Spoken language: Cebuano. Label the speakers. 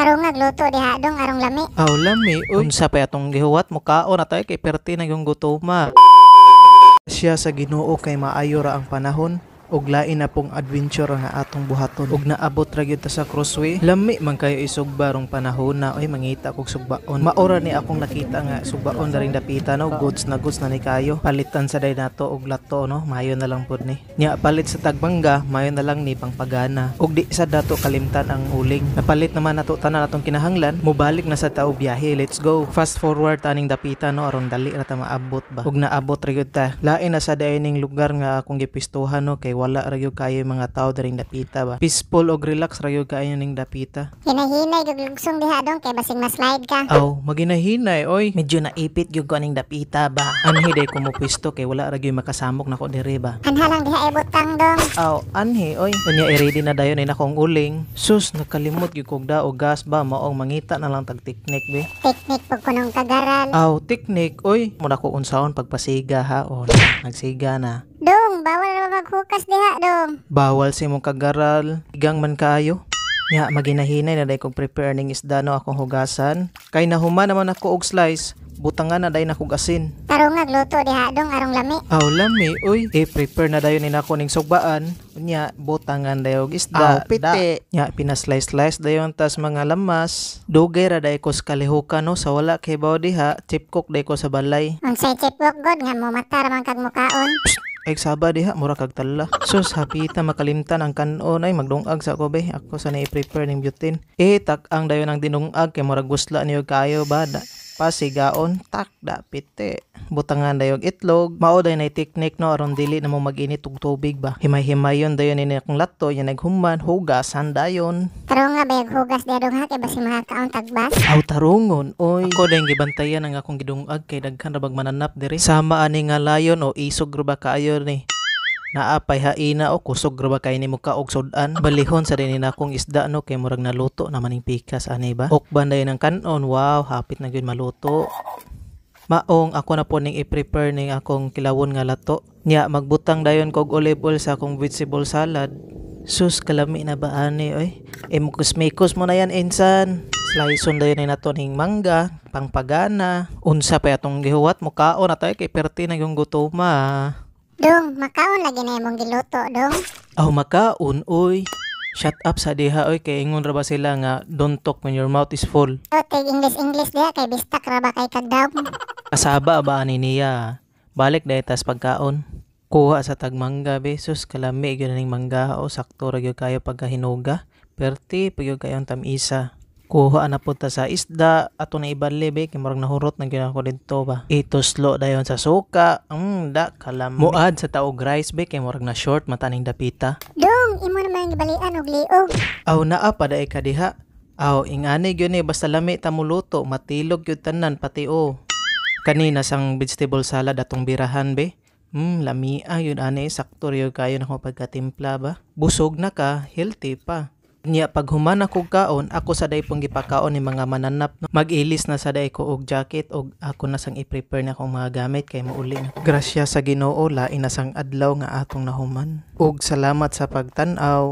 Speaker 1: Tarungag luto diha, dong, arong lami.
Speaker 2: Aw, lami oy. Unsa pa atong gihuwat, mukaon na tayo kay perti na yung gutoma. Siya sa Ginoo kay maayo ra ang panahon ug lain na pong adventure nga atong buhaton. Ug naabot ra gyud ta sa crossway. Lami man kayo isugba rong panahon na oy, mangita kog sugbaon. Maora ni akong nakita nga sugbaon daring dapita no, goods na goods na ni kayo. Palitan sa day nato og lato no, mayo na lang pud ni. Nya palit sa tagmangga, mayo na lang ni pangpagana. Ug di sa dato kalimtan ang uling. Napalit naman nato tanan atong kinahanglan, mubalik na sa tao biyahe. Let's go. Fast forward taning dapita no, aron dali ra ta maabot ba. Ug naabot ra gyud ta. Lain na sa ning lugar nga akong gipistuhan no, kay wala ra gyud kayo mga tao diring dapita ba. Peaceful og relax ra gyud kaayo ning dapita.
Speaker 1: Hinay-hinay gug lugsong diha, dong, kay basing ma-slide ka.
Speaker 2: Aw, maginahinay oy. Medyo naipit gyud ko aning dapita ba. Anhi day ko mo pwesto kay wala ra gyud makasamok nako diri ba.
Speaker 1: Anha lang diha ibutang, dong.
Speaker 2: Aw, anhi oy. Unya i-ready na dayon ay akong uling. Sus, nakalimot gyud kog dao gas ba, maong mangita na lang tag teknik be.
Speaker 1: Teknik pug kunong kagaral.
Speaker 2: Aw, teknik oy. Muna ko unsaon pagpasiga ha o nagsiga na.
Speaker 1: Dong, bawal ra maghukas diha, dong.
Speaker 2: Bawal sa imong kagaral. Igang man kaayo. Nya maginahinay na day kog prepare ning isda no, akong hugasan. Kay nahuman naman ako og slice, butangan na day na kog asin.
Speaker 1: Tarungag luto diha, dong, arong lami.
Speaker 2: Aw, lami oy. I-prepare na dayon ni nako ning sugbaan. Unya butangan dayon og isda.
Speaker 3: Aw, piti.
Speaker 2: Nya pina-slice-slice dayon tas mga lamas. Dugay ra day ko sa kalihukan no, sa wala kay baw diha, chip cook day ko sa balay.
Speaker 1: Unsay chipwok god nga mo mata ra man kag mukaon?
Speaker 2: Ay saba diha, mura kag tala. Sus, hapita makalimtan ang kanon ay magdungag sa ako be. Ako sa na-prepare ning butane. Eh tak ang dayon ang dinungag kay murag gusla niyo kayo ba. Da, pasigaon tak da piti. Butangan dayog itlog. Mao day na technique no, aron dili na mo mag-init og tubig ba. Himay-himayon dayon ini akong lato, yan naghuman hugasan dayon.
Speaker 1: Tarunga bayag hugas diha, dong, ha, kay basing makakaon tagbas.
Speaker 2: Aw, tarungon oy. Ako dayong gibantayan ang akong gidungag kay daghan ra bag mananap diri. Sama ani nga layon o isog ra ba kaayo ni. Naa pay haina o kusog ra ba kay nimo ka og sud-an. Balihon sa din akong isda no, kay murag naluto na maning pikas ani ba. Ukban dayon ang kanon. Wow, hapit na gyud maluto. Maong ako na po ning i-prepare ning akong kilawon nga lato. Nya magbutang dayon kog olive oil sa akong vegetable salad. Sus, kalami na ba ani oy. Imukos-mikos mo na yan, insan. Slice on dayon ni nato ning mangga, pangpagana. Unsa pa atong gihuwat, mukaon na tayo kay perti na yung gutoma.
Speaker 1: Dong, makaon lagi na imong giluto, dong.
Speaker 2: Aw, makaon oy. Shut up sa diha oy, kay ingon ra ba sila nga don't talk when your mouth is full.
Speaker 1: O, tig English English diha kay bistak ra ba kay kag daw.
Speaker 2: Kasaba ba ani niya? Balik dahil tas pagkaon. Kuha sa tagmangga be. Sus, kalami gyud ning mangga o sakto ra gyud kayo pagkahinuga. Perti pa gyud kayong tamisa. Kuha na pud ta sa isda ato na ibali be kay murag nahurot na gyud ako didto ba. Ituslo dayon sa suka. Da kalami. Muad sa taog rice be kay murag na short mataning dapita.
Speaker 1: Dong, imo naman gibalian og liog.
Speaker 2: Aw, naa pa daay ka diha. Aw, ingani gyud ni basta lami ta muluto, matilog gyud tanan pati o. Kanina sang vegetable salad atong birahan be. Lamia yun ani, sakto gyud kayo nako pagkatimpla ba. Busog na ka, healthy pa. Nya pag human ako kaon, ako sa day pong gipakaon ni mga mananap no. Mag-ilis na sa day ko og jacket og ako na sang i-prepare na akong mga gamit kay mauli na. Grasya sa Ginoo, lain na sang adlaw nga atong nahuman. Ug salamat sa pagtan-aw.